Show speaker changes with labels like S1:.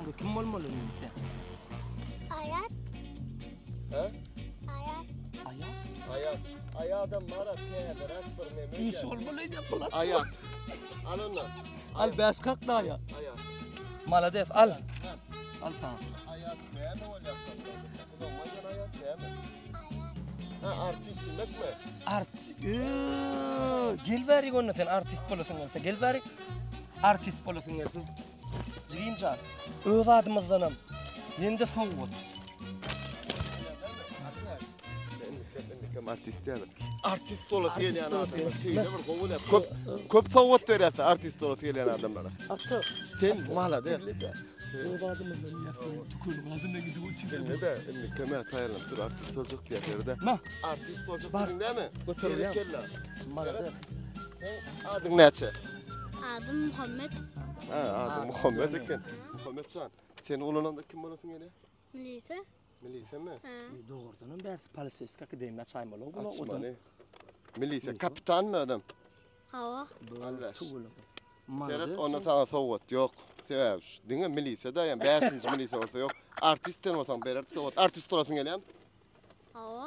S1: Ulalaňda kim bolmaly indi sen?
S2: Aýat.
S3: Hä?
S2: Aýat.
S1: Aýat.
S3: Aýat. Aýadam bara täzeräk bir neme.
S1: Iş bolmaly indi bular.
S3: Aýat. Al onda.
S1: Al bäş kak daýa.
S3: Aýat.
S1: Malades al. Al sana.
S3: Aýat näme bolýar? Ulanmaýan aýat näme? Ha, artist diýmekmi?
S1: Art. Öö, gel bärik onda sen artist bolasyň gelse. Gel bärik. Artist bolasyň gelse. Jigimjan, öz adymyzdanam ýene-de sowgat.
S3: Kim artist ýaly. Artist bolasy gelýän adamlar şeýle bir gowy bolýar. Köp köp sowgat berýär artist bolasy gelýän adamlara.
S1: Ata.
S3: Sen malades.
S1: Öz adymyzdan ýasyn tükeniň adyna gidip otyr.
S3: Indi-de, indi keme taýýarlanyp dur artist boljak diýýär-de.
S1: Ma.
S3: Artist boljak diýdiň näme?
S1: Göterýän. Malades.
S3: Seň adyň näçe?
S2: Adym Muhammet.
S3: Ha, adyň Muhammet eken. Muhammetjan, sen ulananda kim bolasyň gelýär?
S2: Milise.
S3: Milisemi?
S2: Ha.
S1: Dogrudanam bärsi poliseýski akademiýa açaýmaly bu.
S3: Açmaly. Milise kapitanmy adam?
S2: Hawa.
S3: Al bäş. Seret, onda saňa sowgat ýok. Sebäbi şu diňe milise-de, ýa bäşinji milise bolsa ýok. Artist sen bolsaň bererdi sowgat. Artist bolasyň gelýärmi?
S2: Hawa.